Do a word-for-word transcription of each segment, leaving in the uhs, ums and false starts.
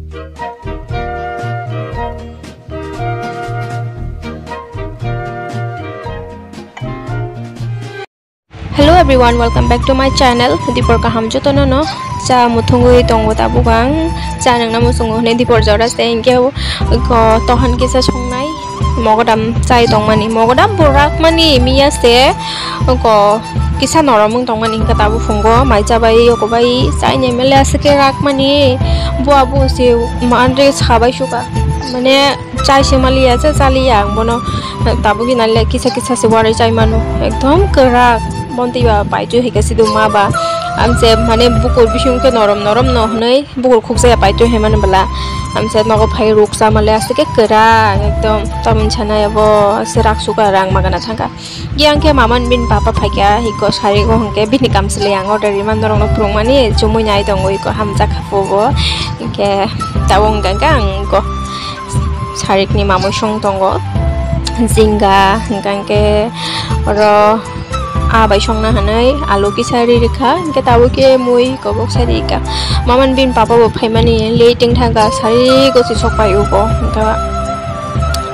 Hello everyone, welcome back to my channel. Dipor kaham jotono no cha muthungwi tongo tabuk ang. Cha nangna muchungo hwnwi dipor jora se hinkhe ko tohan kisa songnai. Mogodam chai tongmani, mogodam bo rakmani miya se ko kisa noromung tongmani hinkhe tabuk phungo mai chabai yokobai chaini mele aswk khe rakmani. Bo abo se manre sabai suka mane. Chai se maliya, cha chaliya ang bono, tabuk hinale kisa kisa se warwi chai mano, ekdom kwrak. Monti ba paitwi hai khe sidu ma ba, ang se mane bukur bising khe norom norom no hwnwi bukur khukjaya paitwi hai mano bwla. Ang se nogo phai ruk cha male aswk khe kwrak, ekdom tamoni sanai abo se rak suka rang magana thangkha. Yang khe maman bini papa phaikha, hiko sari go hwnkhe bini kamchwlwi ang order rimani norokno phwrwngmani chumui nai tongo, hiko hamjak kha phubo. Hinkhe tabuk hwnkha khe ang go sarikni mamui song tongo, jinga hwnkha khe oro aa bai songna hwnwi alu kisa ri rikha, hinkhe tabuk khe mui kobok sa rikha. Maman bini papa bo phaimani late wng thangkha, sari go se sok pai uko, hinkhe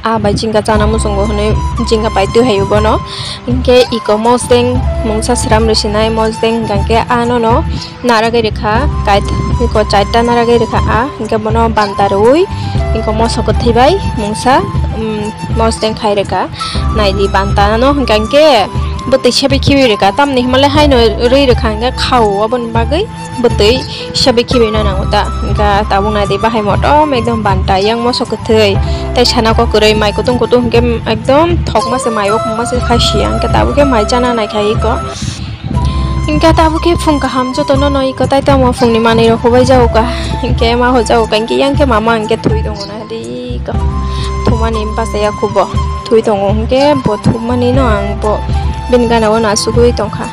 aa bai jinga chana muchungo hwnwi jinga paitwi hai ubono. Hinkhe iko mosdeng mungsa sram rw sinai, mosdeng hwnkha khe anono naragwi rwkha, kait iko chaita naragwi rwkha a, hinkhe bono banta rwui iko moso kwthwi bai mungsa, um, mosdeng khai rwkha. Naidi banta no hwnkha khe bwtwi sebai khibi rwkha, tamni hwnmale haino rwi rwkha hinkhe khao, aboni bagwi bwtwi sebai khibi na nango ta. Hinkhe tabuk naidi bahai motom ekdom banta yang moso kwthwi tei sana kok kwrwi mai kutung kutung hinkhe ekdom thokma se mai o khungma se khai si ya, hinkhe tabuk khe mai chana nai khai iko. Hinkhe tabuk khe phung kaham jotono no iko tai tamo phungni manwi rok hubai jago ka, hinkhe ma ho jago ka, hinkhe yang khe mama hinkhe thwi tongo na di iko. Thumani bachaya khubo thwi tongo, hinkhe bo thumani no ang bo bini gana o no asugwi tongkha.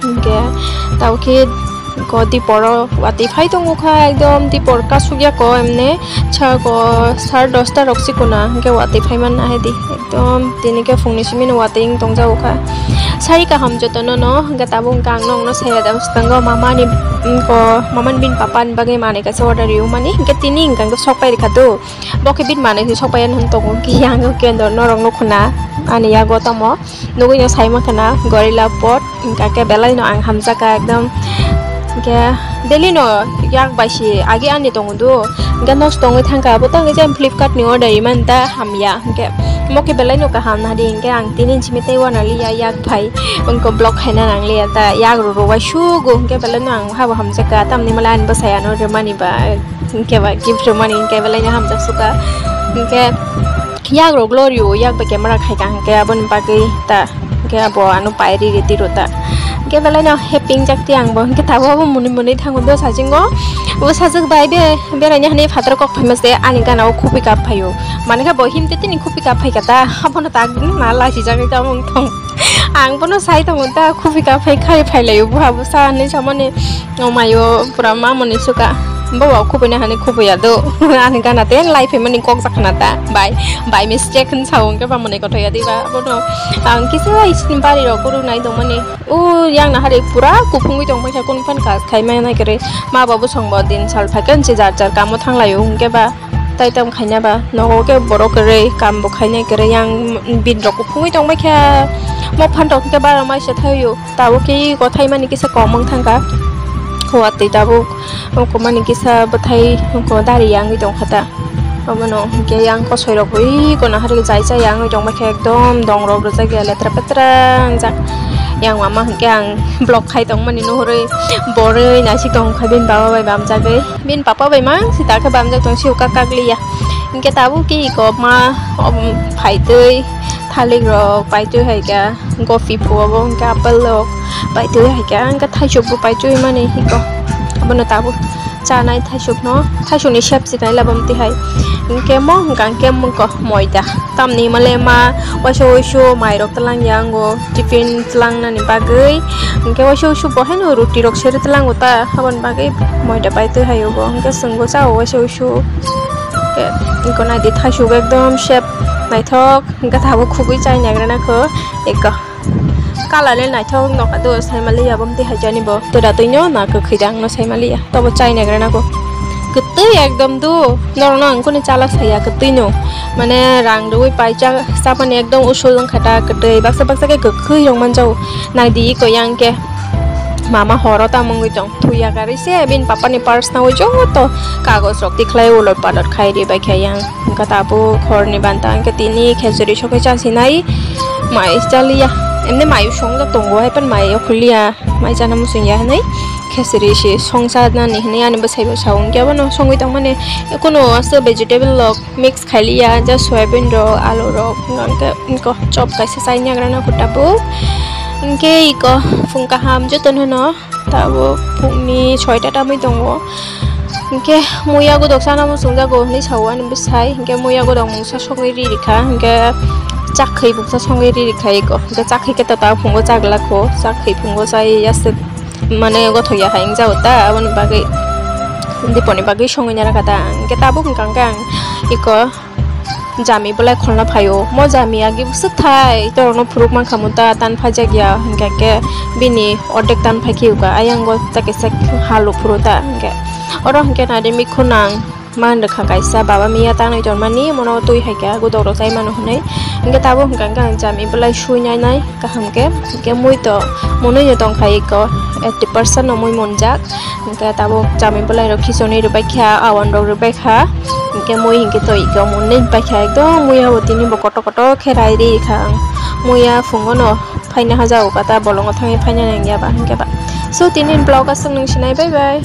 Hinkhe tabuk khe ko diporo watwi phai tongo kha, ekdom dipor kasuk ya ko, emne sa ko sar dosta rok sikuna hinkhe watwi phai man na hai di, ekdom tini khe phungni simi no watwi wng tong jago kha. Sari kaham jotono no, hinkhe tabuk hinkhe ang nokno saya da swkango mamani, mm, ko mamani bini papa ni bagwi manwi kaisa order rw mani, hinkhe tini hinkhe sok pai rikha do. Bo khe bini manwi se sok pai ya hwn tongo, hinkhe yang khe norok nukho na ani yago tamo. Nugui no sai mankha na Gorilla Pod, hinkha khe belai no ang hamjakha ekdom. Hinkhe daily no yak bai se agi ani tongo do. Hinkhe nosto wngwi thangkha, bo tangwi jang Flipkart ni order rimani ta hamya. Hinkhe mo khe belai no kaham nadi, hinkhe ang tini simi tei wana liya yak phai. Wngkhe vlog khaina nang liya ta yak rw rw uaisugo, hinkhe belai no ang habo hamjakha. Tamni mala ani bwsai ano rwmani ba, hinkhe ba gift rwmani hinkhe belai no hamjak sukha. Hinkhe yak rok glory o yak bai camera khai ka hinkhe aboni bagwi ta hinkhe abo ano pai ri ri tiro ta hinkhe belai no happy wngjak ti ang bo hinkhe tabuk abo mwnwi mwnwi thango do sajingo bo sajak bai be beraina hani phataro kok phaima se ani gana o khupui kap phaio mani khe bo himte tini khupui kap phaika ta abono tak ma lachi jagwi tamo wng thong ang bono sai tongo ta khupui kap phai khai phai laio bo abo sa hinwi samani. O mayo pura mamoni suka. Bo wa khubui na hani khubui ya do. Ani gana te lai phaimani kok jakhana ta. Bai, by mistake hin sao hwnkhe ba mwnwi kothok ya diba. Bono ang kisa isin bari rok guru nai dongmani. O yang na hari pura kuphungwi tong paikha kun phan kas khai mai nai kre. Ma babu song bo din sal phaikhe se jar jar kamo thang laio hwnkhe ba. Tai tam khaina ba nogo khe borok kwrwi kam bo khainai kwrwi yang bini rok kuphungwi tong paikha. Mo phan rok hwnkhe bara mai se thaio. Tabuk khe iko thaimani kisa kom wng thangkha. Watwi tabuk oko mani kisa bwthai oko dari ya wngwi tongkha ta. Obono hinkhe yang kosoi rok ui kono hari jai chai ya wngwi tongma khe ekdom dong rok rwjak ya letra petra wngjak. Yang mama hinkhe ang vlog khai tongmani nuhurwi borwi naisik tongkha bini baba bai bamjagwi. Bini papa bai mang sita khe bamjak tong sio kak kak liya. Hinkhe tabuk khe iko ma phaitwi thalik rok paitwi hai kha. Gopi phuo bo hwnkhe apple rok paitwi hai khe ang khe thaisok bo paitwi mani hiko abono tabuk chanai thaisok no thaisok ni sep chinai labam tihai hwnkhe mo hwnkha hwnkhe mungko moida tamni male ma waisa waisu mai rok twlang ya ango tiffin twlang nani bagwi hwnkhe waisa waisu bo haino roti rok seri twlango ta aboni bagwi moida paitwi hai o bo hwnkhe chwng bo chao waisa waisu hwnkhe iko naidi thaisok ekdom sep naithok hwnkhe tabuk khugui chai nagrana kho. Eko. Colour le naithok nokha do saimaliya bo mtwi hai jani bo. Twda twino na kwkhwi da ang no saimaliya. Tobo chai nagra nago. Kwtwi ekdom do, norokno ang kunu chala saya kwtwi no. Mane rang rwui pai cha, chapani ekdom usul wngkha ta kwtwi, baksa baksa khe kwkhwi rok manjao. Naidi iko yang khe mama horo tamo wngwi tong, thuya karwi se bini papani purse naui joto kagoj rok tikhlai ulot palot khai ri bai kha yang. Wngkha tabuk horni banta wngkha tini khejuri sokhe chasinai, mai chaliya. Emni mai songjak tongo, hai phan mai okhuliya. Mai chana muchung ya hinui khesiri se song chanani hinui ani bwsai bo sao, hwnkhe abono songwi tongmani kunu aswk vegetable rok mix khailiya, just soybean rok, alu rok, hwnkhe iko chop kaisa chaini agrana kho tabuk. Hwnkhe iko phung kaham jotono no tabuk phungni soita tamwi tongo. Hwnkhe muya godok chana muchungjago hinui sao ani bwsai, hwnkhe muya godok mungsa songwi ri rikha, hwnkhe chakhwi mungsa songwi ri rikha iko, hwnkhe chakhwi khe ta tabuk phungo chaglakho, chakhwi phungo chai aswk. Mane gothok ya hai wngjago ta, aboni bagwi diponi bagwi songwi narwkha ta. Hwnkhe tabuk hwnkha hwnkhe ang iko jami bolai kholna phaio. Mo jami agi bwswk thai, torokno phuruk mankha mo ta, tan phaijak ya, hwnkha khe bini ordek tan phaikhe uka, ayang go ta kisa halu phuru ta, hwnkhe oro hwnkhe nadi mikhu nang. Man rwkha kaisa baba miya tanwi tongmani, mono twi hai khe godok rok chai mano hwnwi. Hwnkhe tabuk hwnkha hwnkhe ang jami bolai sui nai nai kaham khe, hwnkhe mui to monwi no tongkha iko eighty percent no mui monjak. Hwnkhe tabuk jami bolai rok khichonwi rwbai kha, awan rok rwbai kha, hwnkhe mui hwnkhe to iko monwi pai kha, ekdom mui abo tini bo kotor kotor khe rai ri kha ang. Muya phungo no phaina hajago kata bolongo thangwi phaina nangya ba hwnkhe ba. So tini vlog aswk nung sinai, bye bye.